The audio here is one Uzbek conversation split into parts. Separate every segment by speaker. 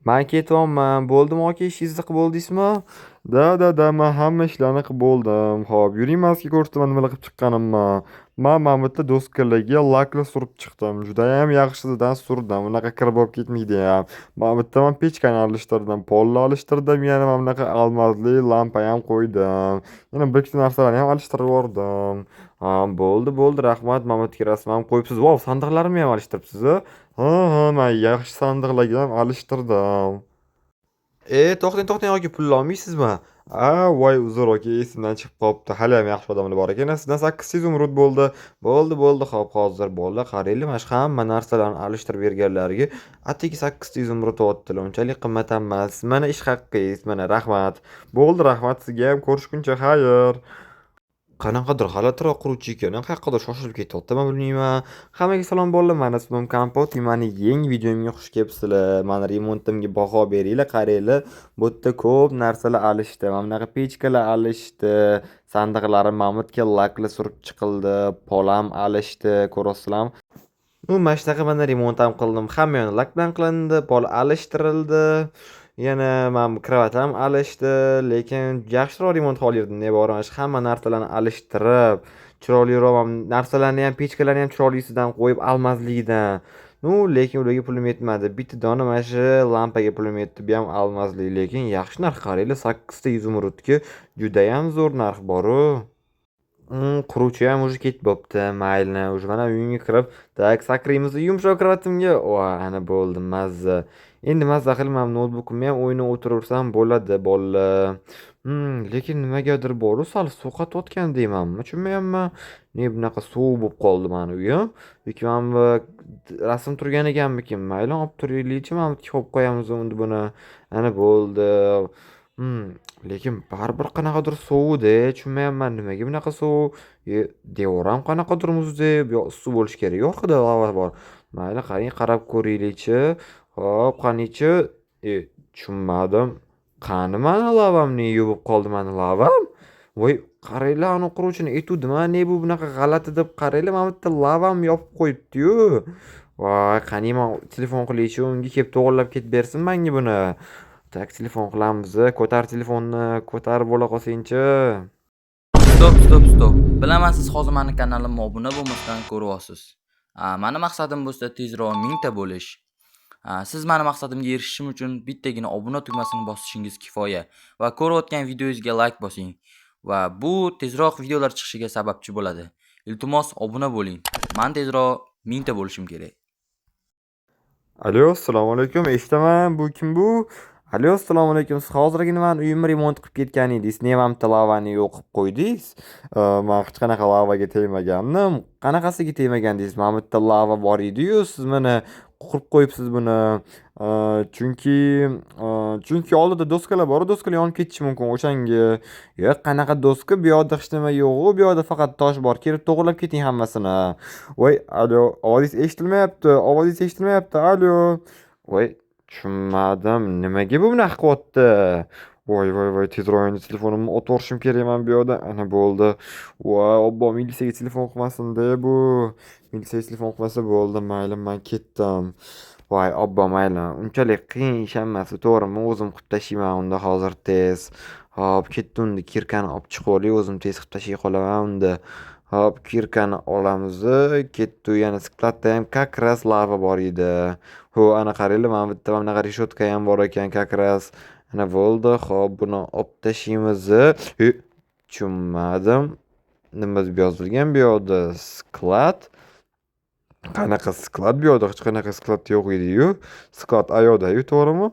Speaker 1: Man ketyapman. Bo'ldimi, aka, ishingizni qilib bo'ldingizmi? Да, да, да, man hamma ishlarni qilib bo'ldim. Xo'p, yuring, man sizga ko'rsataman nimalar qilib chiqqanimni. Man mana bu yerda doskalarga lakla surib chiqdim. Judayam yaxshisidan surdim. Unaqa kir bo'lib ketmaydi ham. Mana bu yerda man pechkani alishtirdim, polni alishtirdim, yana mana bunaqa almazli lampa ham qo'ydim. Yana bir ikkita narsalarni ham alishtirib yubordim. Ha, bo'ldi, bo'ldi, rahmat. Mana bu yerga rasm ham qo'yibsiz. Vau, sandiqlarimni ham alishtiribsiz a? Ha, ha, man yaxshi sandiqlarga ham alishtirdim. E, to'xtang, to'xtang, aka, pulni olmaysizmi? A, voy, uzr, aka, esimdan chiqib qolibdi. Haliyam yaxshi odamlar bor ekan. Sizdan 800 izumrud bo'ldi. Bo'ldi, bo'ldi, hop, hozir bo'ldi. Qaranglar, mana shu hamma narsalarni alishtirib berganlariga atigi 800 izumrud otdilar. Unchalik qimmat ham emas. Mana ish haqqingiz, mana rahmat. Bo'ldi, rahmat sizga ham, ko'rishguncha xayr. Qanaqadir g'alatiroq quruvchi ekan, qayoqqadir shoshilib ketyapti, man bilmayman. Hammaga salom, bolalar, mani ismim Kompot, mani yangi videomga xush kelibsizlar. Mani remontimga baho beringlar, qaranglar. Bu yerda ko'p narsalar alishdi. Mana bunaqa pechkalar alishdi, sandiqlarim mamutga lakla surib chiqildi, pol ham alishdi, ko'ryapsizlarmi? Ну, mana shunaqa mana remont ham qildim. Hamma yoni lak bilan qilindi, pol alishtirildi. Yana mana bu kravat ham alishdi, lekin yaxshiroq remont xohlardim. Ne bor, mana shu hamma narsalarni alishtirib, chiroyliroq narsalarni ham, pechkalarni ham chiroylisidan qo'yib, almazligidan. Ну, lekin ularga pulim yetmadi. Bitta dona mana shu lampaga pulim yetdi. Bu ham almazli, lekin yaxshi narx, qaranglar, 8 ta izumrudga judayam zo'r narx bor-u. Quruvchi ham уже ketib bo'pti. Mayli, уже mana uyimga kirib, так, sakraymiz yumshoq kravatimga. Voy, ana bo'ldi, mazza. Endi mazza qilib mana noutbukimni ham o'ynab o'tiraversam bo'ladi, bolalar. Lekin nimagadir bor-u, sal sovqotayotgan deymanmi, tushunmayapman. Ne bunaqa sovuq bo'lib qoldi mani uyim? Yoki mana bu rasm turgan ekanmikin? Mayli, olib turaylikchi, mana bu yerga qo'yib qo'yamiz unda buni. Ana bo'ldi. Lekin baribir qanaqadir sovuq-da, tushunmayapman, nimaga bunaqa sovuq? E, devor ham qanaqadir muzdek, bu yoq issiq bo'lishi kerak, orqada lava bor. Mayli, qarang, qarab ko'raylikchi. Hop, qanichi? E, tushunmadim. Qani mani lavam, ne yo'q bo'lib qoldi mani lavam? Voy, qaranglar, anavi quruvchini aytuvdim a, ne bu bunaqa g'alati deb, qaranglar, mana bu yerda lavam yopib qo'yibdi-yu. Voy, qani man telefon qilaychi, unga kelib to'g'irlab ketib bersin manga buni. Так, telefon qilamiz. Ko'tar telefonni, ko'tarib bo'la qolsangchi.
Speaker 2: Стоп, стоп, стоп. Bilaman, siz hozir mani kanalimga obuna bo'lmasdan ko'ryapsiz. Mani maqsadim bo'lsa tezroq 1000 ta bo'lish. Siz mani maqsadimga erishishim uchun bittagina obuna tugmasini bosishingiz kifoya va ko'rayotgan videongizga like bosing va bu tezroq videolar chiqishiga sababchi bo'ladi. Iltimos, obuna bo'ling. Man tezroq 1000 ta bo'lishim kerak.
Speaker 1: Alo, assalomu alaykum. Eshitaman. Bu kim bu? Alo, assalomu alaykum. Siz hozirgina mani uyimni remont qilib ketgan edingiz. Nega mana bitta lavani yo'q qilib qo'ydingiz? Man hech qanaqa lavaga tegmagandim. Qanaqasiga tegmagandingiz? Mana bu yerda lava bor edi-yu, siz mana qurib qo'yibsiz buni. Chunki oldida doskalar bor, doskalar yonib ketishi mumkin o'shanga. Yo'q, qanaqa doska? Bu yoqda hech nima yo'q-u, bu yoqda faqat tosh bor. Kelib to'g'irlab keting hammasini. Voy, alo, ovozingiz eshitilmayapti. Ovozingiz eshitilmayapti. Alo. Voy, tushunmadim. Nimaga bu bunaqa qilyapti? Voy, voy, voy, tezroq endi telefonimni otib yuborishim kerak man bu yoqda. Ana bo'ldi. Voy, obbo, militsiyaga telefon qilmasin-da bu. Militsiyaga telefon qilmasa bo'ldi, mayli, man ketdim. Voy, obbo, mayli. Unchalik qiyin ish emas, to'g'rimi? O'zim qilib tashlayman unda hozir tez. Hop, ketdi unda, кирка ni olib chiqib olay, o'zim tez qilib tashlay qolaman unda. Hop, кирка ni olamiz. Ketdi, yana склад da ham как раз lava bor edi. Ho, ana qaranglar, mana bu yerda mana bunaqa reshotka ham bor ekan как раз. Ana bo'ldi. Hop, buni olib tashlaymiz. E, tushunmadim. Nima deb yozilgan bu yoqda? Склад? Qanaqa склад bu yoqda? Hech qanaqa склад yo'q edi-yu. Склад ayoqda-yu, to'g'rimi?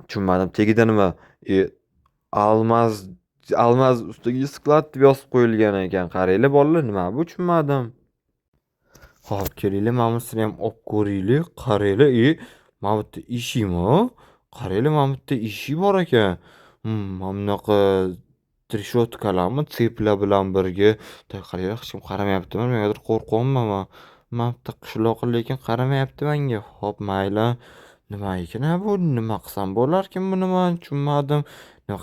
Speaker 1: Tushunmadim. Tagida nima? E, almaz, almaz ustiga склад deb yozib qo'yilgan ekan. Qaranglar, bolalar, nima bu? Tushunmadim. Hop, kelinglar, mana bunisini ham olib ko'raylik. Qaranglar, e, mana bu yerda eshikmi? Qaranglar, mana bu yerda eshik bor ekan. Mana bunaqa reshotkalarmi, цепь lar bilan birga. Qaranglar, hech kim qaramayaptimi? Nimagadir qo'rqyapman man. Mana bu yerda qishloq, lekin qaramayapti menga. Hop, mayli. Nima ekan bu? Nima qilsam bo'larkin buni man? Tushunmadim.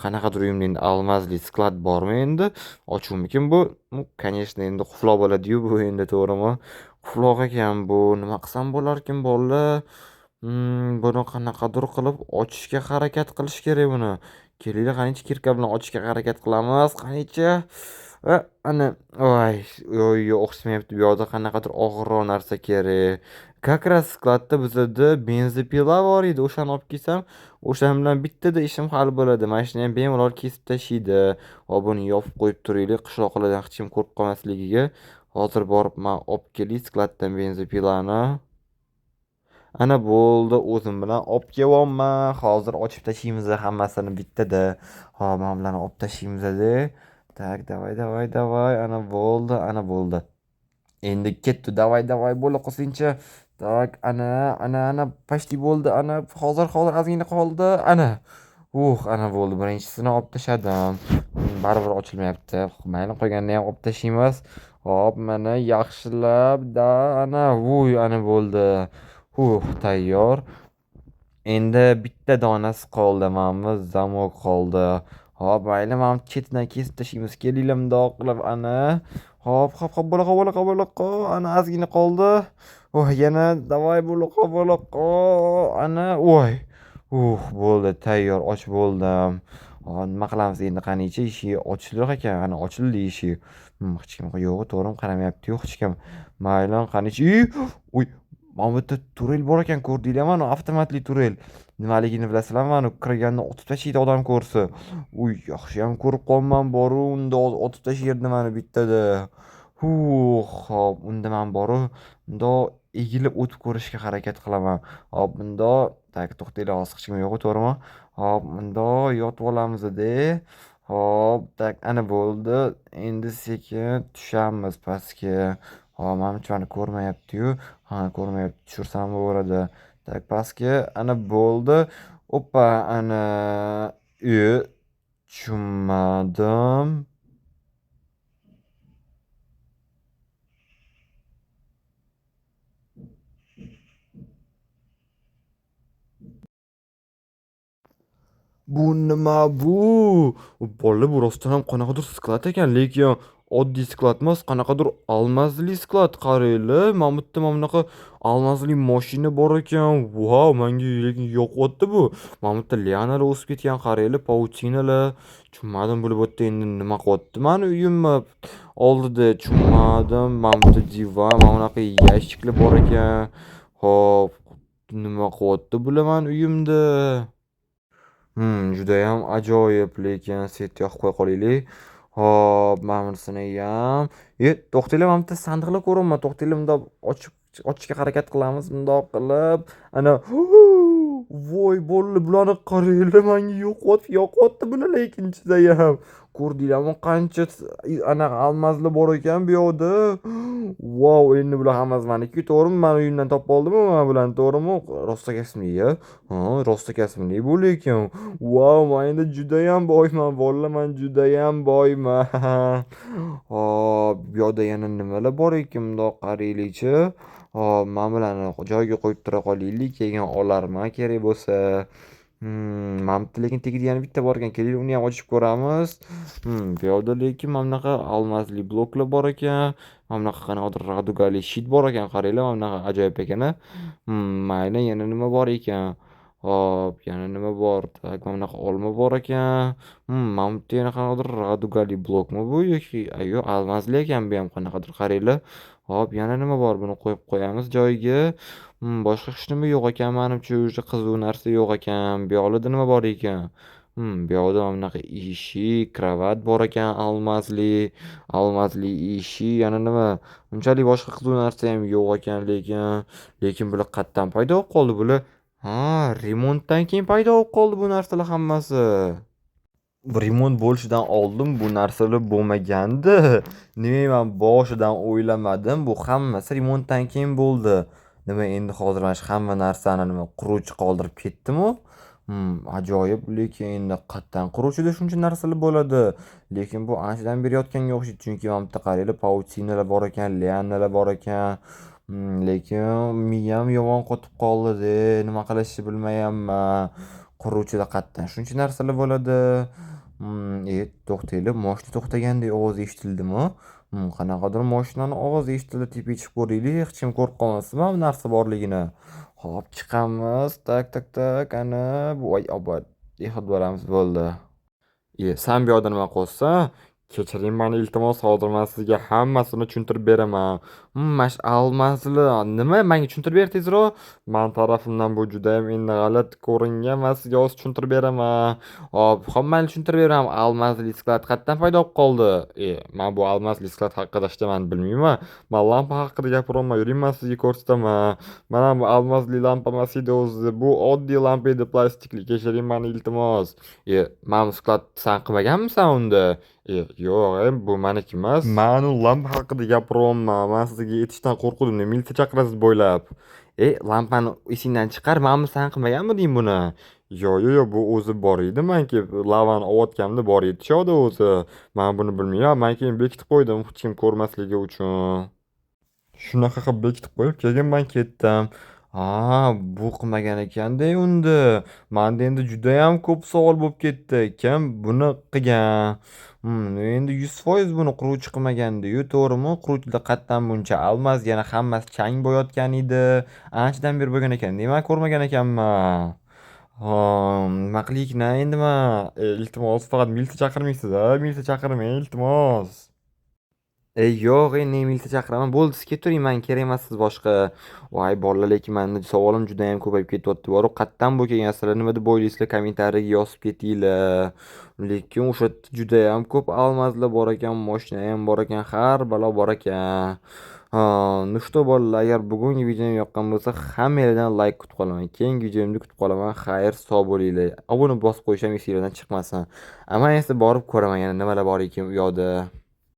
Speaker 1: Qanaqadir uyimda endi алмазный склад bormi endi? Ochuvmikin bu? Ну, конечно, endi qulfloq bo'ladi-yu bu endi, to'g'rimi? Qulfloq ekan bu. Nima qilsam bo'larkin, bolalar? Buni qanaqadir qilib ochishga harakat qilish kerak buni. Kelinglar, qanichi kirka bilan ochishga harakat qilamiz. Qanichi. Ana, voy, yo'q, yo'q, o'xshamayapti. Bu yoqda qanaqadir og'irroq narsa kerak. Как раз skladda bizada benzopila bor edi. O'shani olib kelsam, o'shan bilan bittada ishim hal bo'ladi. Mana shuni ham bemalol kesib tashlaydi. Hop, buni yopib qo'yib turaylik, qishloqlardan hech kim ko'rib qolmasligiga. Hozir borib man olib kelay skladdan benzopilani. Ana bo'ldi, o'zim bilan olib kelyapman. Hozir ochib tashlaymiz hammasini bittada. Hop, mana bularni olib tashlaymiz-da. Tak, davay, davay, davay. Ana bo'ldi, ana bo'ldi. Endi ketdi. Davay, davay, bo'la qolsinchi. Tak, ana, ana, ana, почти bo'ldi. Ana, hozir, hozir ozgina qoldi. Ana. Ana bo'ldi. Birinchisini olib tashladim. Baribir ochilmayapti. Mayli, qolganini ham olib tashlaymiz. Hop, mana yaxshilab da, ana, vuy, ana bo'ldi. Tayyor. Endi bitta donasi qoldi. Mana bu zamok qoldi. Hop, mayli, mana bu chetidan kesib tashlaymiz. Kelinglar mundoq qilib, ana. Hop, hop, hop, bo'la qol, bo'la qol, bo'la qol. Ana ozgina qoldi. Oh, yana davay bo'la qol, bo'la qol. Ana, voy. Bo'ldi, tayyor, ochib bo'ldim. Hop, nima qilamiz endi qanichi? Eshik ochilar ekan. Ana ochildi eshik. Hech kim yo'q, to'g'rimi? Qaramayapti-yu hech kim. Mayli, qanichi? Uy, mana bu yerda turel bor ekan, ko'rdinglarmi? Ana avtomatli turel. Nimaligini bilasizlarmi? Mana kirganda otib tashlaydi odam ko'rsa. Uy, yaxshiyam ko'rib qolman, boru unda otib tashlardi mani bittada. Hop, unda man boru bundoq egilib o'tib ko'rishga harakat qilaman. Hop, bundoq, tak, to'xtanglar, hozir hech kim yo'q, to'g'rimi? Hop, bundoq yotib olamiz-da. Hop, tak, ana bo'ldi. Endi sekin tushamiz pastga. Hop, manimcha mani ko'rmayapti-yu. Ha, ko'rmayapti. Tushirsam bo'ladi. Tak, pastga, ana bo'ldi. Oppa, ana. Tushunmadim. Bu nima bu? Bola, bu rostdan ham qanaqadir sklad ekan, lekin oddiy sklad emas, qanaqadir almazli sklad. Qaranglar, mana bu yerda mana bunaqa almazli mashina bor ekan. Vau, menga lekin yoqyapti bu. Mana bu yerda lianalar o'sib ketgan, qaranglar, pautinalar. Tushunmadim, bular bu yerda endi nima qilyapti mani uyimni oldida. Tushunmadim. Mana bu yerda divan, mana bunaqa yashiklar bor ekan. Hop, nima qilyapti bular mani uyimda? Judayam ajoyib, lekin set yoqib qo'ya qolaylik. Hop, mana bunisini ham. To'xtanglar, mana bitta sandiqlar ko'ryapman. To'xtanglar, bundoq ochishga harakat qilamiz, bundoq qilib. Ana, voy, bo'ldi, bularni qaranglar, menga yo'qyapti, yoqyapti bular lekin judayam. Ko'rdinglarmi, qancha anaqa almazlar bor ekan bu yoqda. Vau, endi bular hammasi meniki, to'g'rimi? Mani uyimdan topib oldimmi men bularni, to'g'rimi? Rosta kasbli, ha, rosta kasbli bu lekin. Vau, men endi judayam boyman, bolalar, men judayam boyman. Hop, bu yoqda yana nimalar bor ekan, bundoq qaraylikchi. Hop, mana bularni joyiga qo'yib tura qolaylik, keyin olarman kerak bo'lsa. Mana bu yerda lekin tagida yana bitta bor ekan. Kelinglar, uni ham ochib ko'ramiz. Bu yoqda lekin mana bunaqa almazli bloklar bor ekan. Mana bunaqa qanaqadir radugali shit bor ekan, qaranglar, mana bunaqa ajoyib ekan-a. Mayli, yana nima bor ekan? Hop, yana nima bor? Tak, mana bunaqa olma bor ekan. Mana bu yerda yana qanaqadir radugali blokmi bu yoki yo'q, almazli ekan bu ham qanaqadir, qaranglar. Hop, yana nima bor? Buni qo'yib qo'yamiz joyiga. Boshqa hech nima yo'q ekan, manimcha, уже qiziq narsa yo'q ekan. Bu yoqlarda nima bor ekan? Bu yoqda mana bunaqa eshik, kravat bor ekan, almazli, almazli eshik, yana nima? Unchalik boshqa qiziq narsa ham yo'q ekan, lekin bular qayerdan paydo bo'lib qoldi bular? Ha, remontdan keyin paydo bo'lib qoldi bu narsalar hammasi. Remont bo'lishidan oldin bu narsalar bo'lmagandi. Nima, men boshidan o'ylamadim. Bu hammasi remontdan keyin bo'ldi. Nima endi hozir mana shu hamma narsani nima quruvchi qoldirib ketdimi? Ajoyib, lekin endi qayerdan quruvchida shuncha narsalar bo'ladi? Lekin bu anchadan beri yotganga o'xshaydi, chunki mana bu yerda qaranglar, pautinalar bor ekan, lianalar bor ekan. Lekin miyam yomon qotib qoldi-da, nima qilishni bilmayapman. Quruvchida qayerdan shuncha narsalar bo'ladi? To'xtanglar, moshina to'xtagandek ovoz eshitildimi? Qanaqadir moshinani ovozi eshitildi. Tepaga chiqib ko'raylik, hech kim ko'rib qolmasin mana bu narsa borligini. Hop, chiqamiz. Так, так, так. Ana, voy obod. Ehtiyot bo'lamiz, bo'ldi. San bu yoqda nima qilyapsan? Kechiring mani, iltimos, hozir man sizga hammasini tushuntirib beraman. Mana shu almazli nima, menga tushuntirib ber tezroq. Man tarafimdan bu judayam endi g'alati ko'ringan, man sizga hozir tushuntirib beraman. Hop, hop, mayli, tushuntirib beraman. Almazli склад qayerdan paydo bo'lib qoldi? Man bu almazli склад haqida hech nimani bilmayman. Man lampa haqida gapiryapman. Yuring, man sizga ko'rsataman. Mana bu almazli lampa emas edi o'zi. Bu oddiy lampa edi, plastikli. Kechiring mani, iltimos. Mana bu склад san qilmaganmisan unda? Yo'q, bu maniki emas. Man u lampa haqida gapiryapman. Man sizga aytishdan qo'rquvdim. Militsiya chaqirasiz bo'ylab. Lampani esingdan chiqar, mana bu san qilmaganmiding buni? Yo'q, yo'q, yo'q, bu o'zi bor edi, manki lavani ovotganimda bor edi shu o'zi. Man buni bilmayman. Man keyin bekitib qo'ydim hech kim ko'rmasligi uchun. Shunaqa qilib bekitib qo'yib, keyin man ketdim. A, bu qilmagan ekanda unda. Manda endi judayam ko'p savol bo'lib ketdi. Kim buni qilgan? Endi 100% buni quruvchi qilmagandi-yu, to'g'rimi? Quruvchida qayerdan buncha almaz, yana hammasi chang bo'yotgan edi. Anchadan beri bo'lgan ekan, man ko'rmagan ekanman. Nima qilaylik endi man? Iltimos, faqat militsiya chaqirmaysiz a? Militsiya chaqirmang, iltimos. Yo'q, endi militsiya chaqiraman. Bo'ldi, siz ketavering, manga kerak emassiz boshqa. Voy bolalar, lekin mani savolim judayam ko'payib ketyapti. Borib, qayerdan bu kelgan? Sizlar nima deb o'ylaysizlar? Kommentariyaga yozib ketinglar. Lekin o'sha yerda judayam ko'p almazlar bor ekan, moshina ham bor ekan, har balo bor ekan. Ну что, bolalar, agar bugungi videom yoqqan bo'lsa, hammanglardan layk kutib qolaman. Keyingi videomda kutib qolaman. Xayr, sog' bo'linglar. Obuna bosib qo'yish ham esinglardan chiqmasin. Man esa borib ko'raman yana nimalar bor ekan u yoqda.